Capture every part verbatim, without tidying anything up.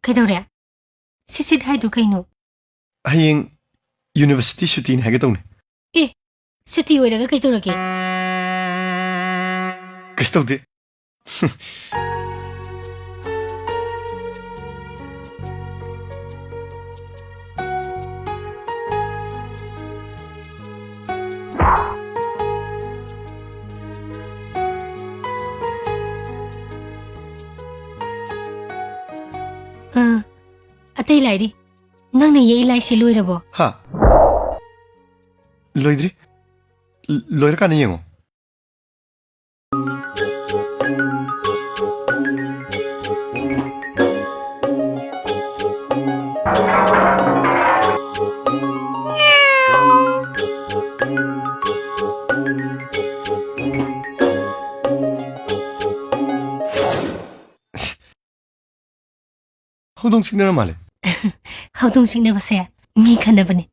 ꯀꯩꯗꯧꯔꯦ? ꯁꯤꯠ ꯁꯤꯠ ꯍꯥꯏꯗꯨ ꯀꯩꯅꯣ? ꯍꯌꯦꯡ university ꯁꯨꯇꯤꯅꯤ ꯍꯥꯏꯒꯦ ꯇꯧꯅꯦ꯫ ꯑꯦ, ꯁꯨꯇꯤ ꯑꯣꯏꯔꯒ ꯀꯩꯗꯧꯔꯒꯦ? ꯀꯩꯁꯨ ꯇꯧꯗꯦ꯫ ꯑ, ꯑꯇꯩ ꯂꯥꯏꯔꯤ꯫ ꯅꯪꯅ ꯌꯦꯛꯏ ꯂꯥꯏꯁꯤ ꯂꯣꯏꯔꯕꯣ? ꯍꯥ? ꯂꯣꯏꯗ꯭ꯔꯤ꯫ ꯂ-, ꯂꯣꯏꯔꯀꯥꯟꯗ ꯌꯦꯡꯉꯣ꯫ ꯍꯧꯗꯣꯡ ꯆꯤꯛꯅꯔ ꯃꯥꯜꯂꯦ꯫ ꯍꯧꯗꯣꯡ ꯆꯤꯛꯅꯕꯁꯦ ꯃꯤ ꯈꯠꯅꯕꯅꯦ꯫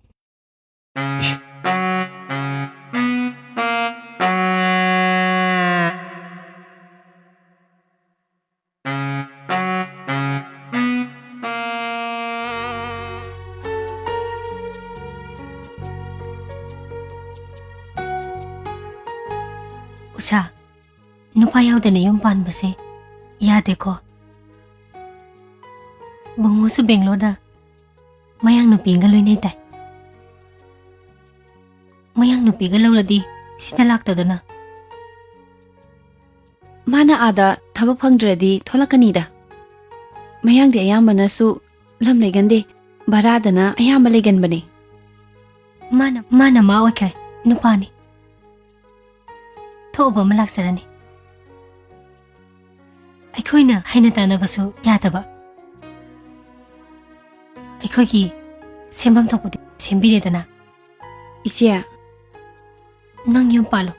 ꯎꯁꯥ, ꯅꯨꯄꯥ ꯌꯥꯎꯗꯅ ꯌꯨꯝ ꯄꯥꯟꯕꯁꯦ ꯌꯥꯗꯦꯀꯣ꯫ ꯕꯨꯡꯉꯣꯁꯨ ꯕꯦꯡꯒ꯭ꯂꯣꯔꯗ ꯃꯌꯥꯡ ꯅꯨꯄꯤꯒ ꯂꯣꯏꯅꯩ ꯇꯥꯏ꯫ ꯃꯌꯥꯡ ꯅꯨꯄꯤꯒ ꯂꯧꯔꯗꯤ ꯁꯤꯗ ꯂꯥꯛꯇꯗꯅ꯫ ꯃꯥꯅ ꯑꯥꯗ ꯊꯕꯛ ꯐꯪꯗ꯭ꯔꯗꯤ ꯊꯣꯛꯂꯛꯀꯅꯤꯗ꯫ ꯃꯌꯥꯡꯗꯤ ꯑꯌꯥꯝꯕꯅꯁꯨ ꯂꯝ ꯂꯩꯒꯟꯗꯦ, ꯚꯔꯥꯗꯅ ꯑꯌꯥꯝꯕ ꯂꯩꯒꯟꯕꯅꯦ꯫ ꯃꯥꯅ, ꯃꯥꯅ ꯃꯥ ꯑꯣꯏꯈ꯭ꯔꯦ, ꯅꯨꯄꯥꯅꯤ꯫ ꯊꯣꯛꯎꯕ ꯑꯃ ꯂꯥꯛꯆꯔꯅꯤ꯫ ꯑꯩꯈꯣꯏꯅ ꯍꯩꯅ ꯇꯥꯟꯅꯕꯁꯨ ꯌꯥꯗꯕ꯫ ꯑꯩꯈꯣꯏꯒꯤ ꯁꯦꯝꯐꯝ ꯊꯣꯛꯄꯗꯤ ꯁꯦꯝꯕꯤꯔꯦꯗꯅ꯫ ꯏꯆꯦ꯫ ꯅꯪ ꯌꯨꯝ ꯄꯥꯜꯂꯣ꯫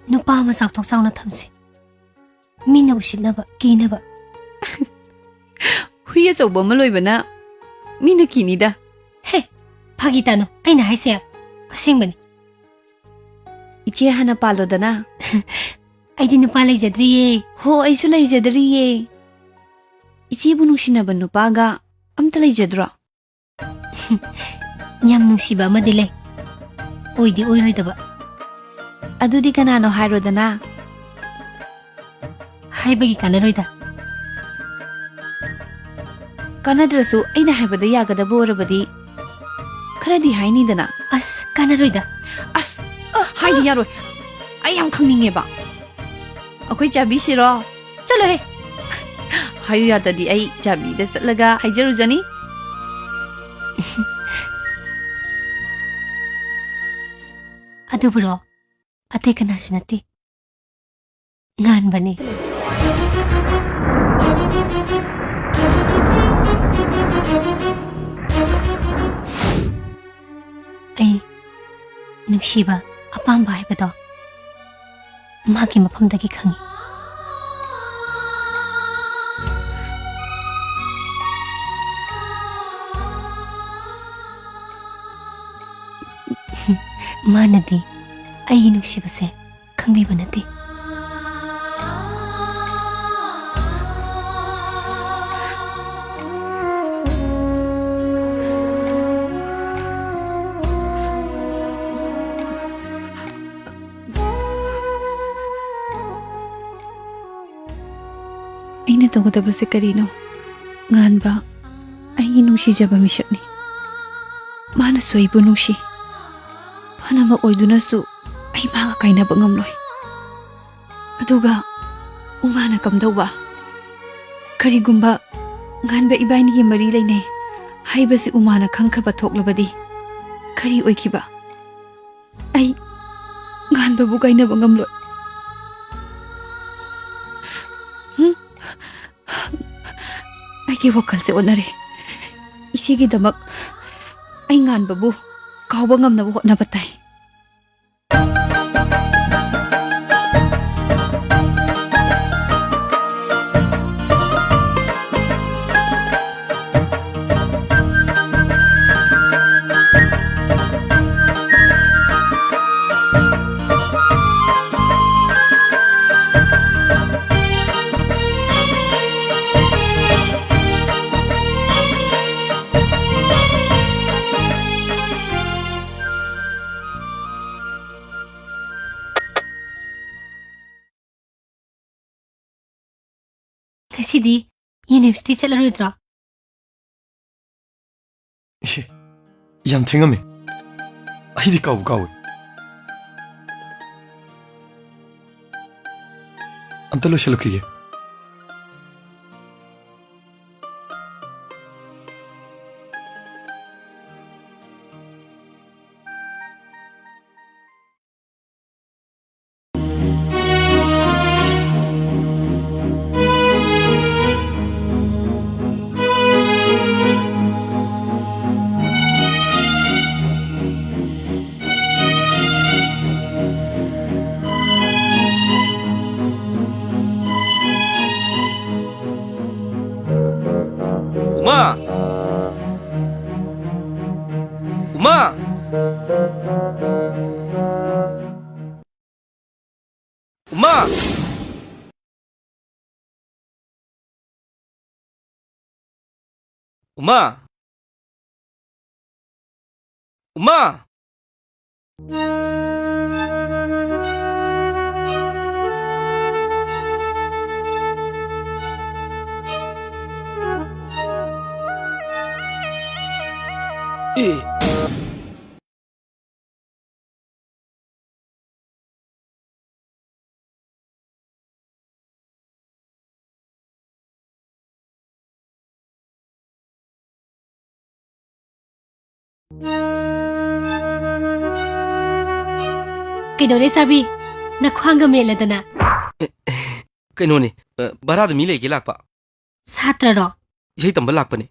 ꯅꯨꯄꯥ ꯑꯃ ꯆꯥꯎꯊꯣꯛ ꯆꯥꯎꯅ ꯊꯝꯁꯤ꯫ ꯃꯤꯅ ꯎꯁꯤꯠꯅꯕ, ꯀꯤꯅꯕ꯫ ꯍꯨꯏ ꯑꯆꯧꯕ ꯑꯃ ꯂꯣꯏꯕꯅ ꯃꯤꯅ ꯀꯤꯅꯤꯗ꯫ ꯍꯦ, ꯐꯥꯒꯤ ꯇꯥꯅꯣ꯫ ꯑꯩꯅ ꯍꯥꯏꯁꯦ ꯑꯁꯦꯡꯕꯅꯤ꯫ ꯏꯆꯦ ꯍꯥꯟꯅ ꯄꯥꯜꯂꯣꯗꯅ꯫ ꯑꯩꯗꯤ ꯅꯨꯄꯥ ꯂꯩꯖꯗ꯭ꯔꯤꯌꯦ꯫ ꯍꯣ, ꯑꯩꯁꯨ ꯂꯩꯖꯗ꯭ꯔꯤꯌꯦ꯫ ꯏꯆꯦꯕꯨ ꯅꯨꯡꯁꯤꯅꯕ ꯅꯨꯄꯥꯒ ꯑꯝꯇ ꯂꯩꯖꯗ꯭ꯔꯣ? ꯌꯥꯝ ꯅꯨꯡꯁꯤꯕ ꯑꯃꯗꯤ ꯂꯩ꯫ ꯑꯣꯏꯗꯤ ꯑꯣꯏꯔꯣꯏꯗꯕ꯫ ꯑꯗꯨꯗꯤ ꯀꯅꯥꯅꯣ ꯍꯥꯏꯔꯣꯗꯅ꯫ ꯍꯥꯏꯕꯒꯤ ꯀꯥꯟꯅꯔꯣꯏꯗ꯫ ꯀꯥꯟꯅꯗ꯭ꯔꯁꯨ ꯑꯩꯅ ꯍꯥꯏꯕꯗ ꯌꯥꯒꯗꯕ ꯑꯣꯏꯔꯕꯗꯤ ꯈꯔꯗꯤ ꯍꯥꯏꯅꯤꯗꯅ꯫ ꯑꯁ, ꯀꯥꯟꯅꯔꯣꯏꯗ꯫ ꯑꯁ, ꯑ, ꯍꯥꯏꯗꯤ ꯌꯥꯔꯣꯏ꯫ ꯑꯩ ꯌꯥꯝ ꯈꯪꯅꯤꯡꯉꯦꯕ꯫ ꯑꯩꯈꯣꯏ ꯆꯥꯕꯤꯁꯤꯔꯣ? ꯆꯠꯂꯣꯍꯦ꯫ ꯍꯥꯏꯌꯨ ꯌꯥꯗ꯭ꯔꯗꯤ ꯑꯩ ꯆꯥꯕꯤꯗ ꯆꯠꯂꯒ ꯍꯥꯏꯖꯔꯨꯖꯅꯤ꯫ ꯑꯗꯨꯕꯨꯔꯣ? ꯑꯇꯩ ꯀꯅꯥꯁꯨ ꯅꯠꯇꯦ꯫ ꯉꯥꯟꯕꯅꯤ꯫ ꯑꯩ ꯅꯨꯡꯁꯤꯕ, ꯑꯄꯥꯝꯕ ꯍꯥꯏꯕꯗꯣ ꯃꯥꯒꯤ ꯃꯐꯝꯗꯒꯤ ꯈꯪꯉꯤ꯫ ꯃꯥꯅꯗꯤ ꯑꯩꯒꯤ ꯅꯨꯡꯁꯤꯕꯁꯦ ꯈꯪꯕꯤꯕ ꯅꯠꯇꯦ꯫ ꯑꯩꯅ ꯇꯧꯒꯗꯕꯁꯦ ꯀꯔꯤꯅꯣ? ꯉꯥꯟꯕ, ꯑꯩꯒꯤ ꯅꯨꯡꯁꯤꯖꯕ ꯃꯤꯁꯛꯅꯤ꯫ ꯃꯥꯅꯁꯨ ꯑꯩꯕꯨ ꯅꯨꯡꯁꯤ꯫ ꯐꯅꯃꯛ ꯑꯣꯏꯗꯨꯅꯁꯨ ꯑꯩ ꯃꯥꯒ ꯀꯥꯏꯅꯕ ꯉꯝꯂꯣꯏ꯫ ꯑꯗꯨꯒ ꯎꯃꯥꯅ ꯀꯝꯗꯧꯕ? ꯀꯔꯤꯒꯨꯝꯕ ꯉꯥꯟꯕ ꯏꯕꯥꯏꯅꯤꯒꯤ ꯃꯔꯤ ꯂꯩꯅꯩ ꯍꯥꯏꯕꯁꯤ ꯎꯃꯥꯅ ꯈꯪꯈꯕ ꯊꯣꯛꯂꯕꯗꯤ ꯀꯔꯤ ꯑꯣꯏꯈꯤꯕ? ꯑꯩ ꯉꯥꯟꯕꯕꯨ ꯀꯥꯏꯅꯕ ꯉꯝꯂꯣꯏ꯫ ꯍꯨꯝ? ꯑꯩꯒꯤ ꯋꯥꯈꯜꯁꯦ ꯑꯣꯟꯅꯔꯦ꯫ ꯏꯆꯦꯒꯤꯗꯃꯛ ꯑꯩ ꯉꯥꯟꯕꯕꯨ ꯀꯥꯎꯕ ꯉꯝꯅꯕ ꯍꯣꯠꯅꯕ ꯇꯥꯏ꯫ ꯉꯁꯤꯗꯤ ꯌꯨꯅꯤꯚꯔꯁꯤꯇꯤ ꯆꯠꯂꯔꯣꯏꯗ꯭ꯔꯣ? ꯑꯦ, ꯌꯥꯝ ꯊꯦꯡꯉꯝꯃꯦ꯫ ꯑꯩꯗꯤ ꯀꯥꯎꯕꯨ ꯀꯥꯎꯋꯦ꯫ ꯑꯝꯇ ꯂꯣꯏꯁꯤꯜꯂꯨꯈꯤꯒꯦ꯫ ꯎꯃꯥ! ꯎꯃꯥ! ꯎꯃꯥ! ꯎꯃꯥ! ꯎꯃꯥ! ꯑꯦ꯫ ꯀꯩꯗꯧꯔꯦ ꯆꯥꯕꯤ? ꯅꯈ꯭ꯋꯥꯡꯒ ꯃꯦꯠꯂꯗꯅ꯫ ꯑꯦ, ꯀꯩꯅꯣꯅꯦ, ꯑ, ꯚꯔꯥꯗ ꯃꯤ ꯂꯩꯒꯦ ꯂꯥꯛꯄ꯫ ꯁꯥꯇ꯭ꯔꯔꯣ? ꯏꯁꯩ ꯇꯝꯕ ꯂꯥꯛꯄꯅꯦ꯫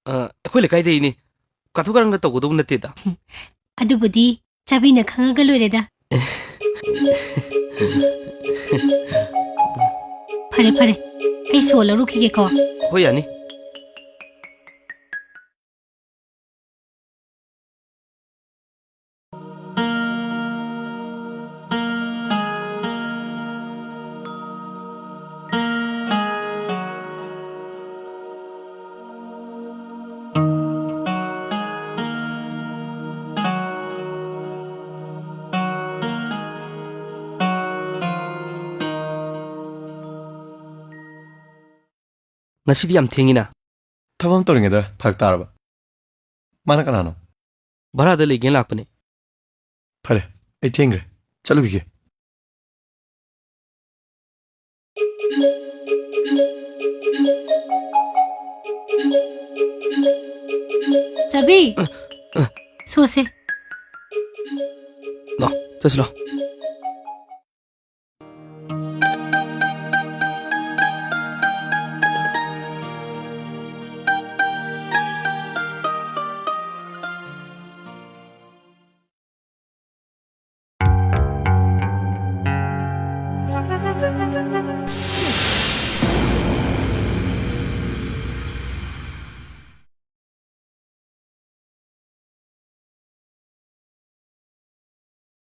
ꯑ, ꯑꯩꯈꯣꯏ ꯂꯩꯀꯥꯏꯗꯩꯅꯦ꯫ ꯀꯥꯊꯣꯛ ꯀꯥꯔꯟꯒ ꯇꯧꯒꯗꯧꯕ ꯅꯠꯇꯦꯗ꯫ ꯑꯗꯨꯕꯨꯗꯤ ꯆꯥꯕꯤꯅ ꯈꯪꯉꯒ ꯂꯣꯏꯔꯦꯗ꯫ ꯐꯔꯦ, ꯐꯔꯦ꯫ ꯑꯩ ꯁꯣ ꯂꯧꯔꯨꯈꯤꯒꯦꯀꯣ꯫ ꯍꯣꯏ, ꯌꯥꯅꯤ꯫ ꯉꯁꯤꯗꯤ ꯌꯥꯝ ꯊꯦꯡꯉꯤꯅ꯫ ꯊꯕꯛ ꯑꯃ ꯇꯧꯔꯤꯉꯩꯗ ꯐꯔꯛ ꯇꯥꯔꯕ꯫ ꯃꯥꯅ ꯀꯅꯥꯅꯣ? ꯚꯔꯥꯗ ꯂꯩꯒꯦꯅ ꯂꯥꯛꯄꯅꯦ꯫ ꯐꯔꯦ, ꯑꯩ ꯊꯦꯡꯈ꯭ꯔꯦ, ꯆꯠꯂꯨꯈꯤꯒꯦ꯫ ꯆꯥꯕꯤ, ꯑ, ꯑ꯫ ꯁꯣꯁꯦ꯫ ꯂꯥꯎ, ꯆꯠꯁꯤ ꯂꯥꯎ꯫